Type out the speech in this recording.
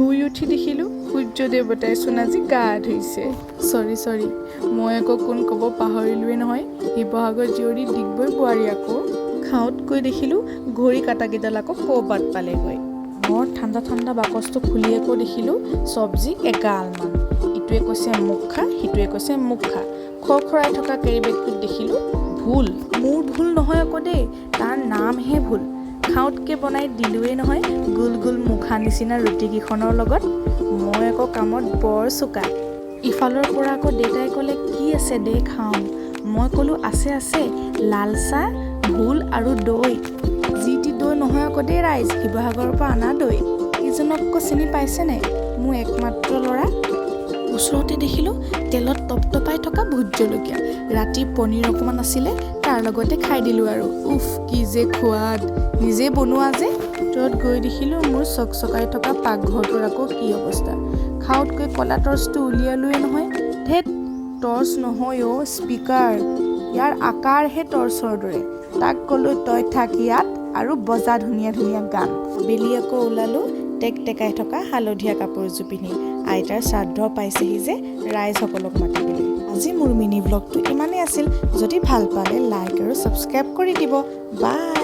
শুই উঠি দেখিলোঁ সূৰ্য দেৱতাই চোন আজি গা ধুইছে। চৰি চৰি, মই আকৌ কোন ক'ব পাহৰিলোৱেই নহয়। শিৱসাগৰ জীয়ৰী, ডিগবৈ বোৱাৰী। আকৌ খাওঁতকৈ দেখিলোঁ ঘড়ী কাটাকেইডাল আকৌ ক'ৰবাত পালেগৈ। বৰ ঠাণ্ডা ঠাণ্ডা বাকচটো খুলি আকৌ দেখিলোঁ চব্জি এগালমান। ইটোৱে কৈছে মোক খা, সিটোৱে কৈছে মোক খা। খৰখৰাই থকা কেৰি বেগটোত দেখিলোঁ ভুল। মোৰ ভুল নহয় আকৌ দেই, তাৰ নামহে ভুল। খাওঁতকৈ বনাই দিলোৱেই নহয় গোল গোল মুখা নিচিনা ৰুটিকেইখনৰ লগত। মই আকৌ কামত বৰ চোকা। ইফালৰ পৰা আকৌ দেউতাই ক'লে, "কি আছে দে খাওঁ।" মই ক'লোঁ, "আছে আছে, লাল চাহ, ভোল আৰু দৈ।" যি টি দৈ নহয় আকৌ দেই ৰাইজ, শিৱসাগৰৰ পৰা অনা দৈ। ইজনক আকৌ চিনি পাইছেনে? মোৰ একমাত্ৰ ল'ৰা। ওচৰতে দেখিলোঁ তেলত টপটপাই থকা ভোট জলকীয়া। ৰাতি পনীৰ অকণমান আছিলে, তাৰ লগতে খাই দিলোঁ আৰু। উফ, কি যে সোৱাদ! নিজে বনোৱা যে। ভিতৰত গৈ দেখিলোঁ মোৰ চকচকাই থকা পাকঘৰটোৰ আকৌ কি অৱস্থা। খাওঁতকৈ ক'লা টৰ্চটো উলিয়ালোৱে নহয়। ধেত, টৰ্চ নহয় অ', স্পীকাৰ। ইয়াৰ আকাৰহে টৰ্চৰ দৰে। তাক ক'লোঁ, "তই থাক ইয়াত আৰু বজা ধুনীয়া ধুনীয়া গান।" আবেলি আকৌ ওলালোঁ টেক টেকাই থকা হালধীয়া কাপোৰযোৰ পিন্ধি, আইতাৰ শ্ৰাদ্ধ পাইছেহি যে ৰাইজসকলক মাতিবলৈ। আজি মোৰ মিনি ব্লগটো ইমানেই আছিল। যদি ভাল পালে লাইক আৰু ছাবস্ক্ৰাইব কৰি দিব। বাই।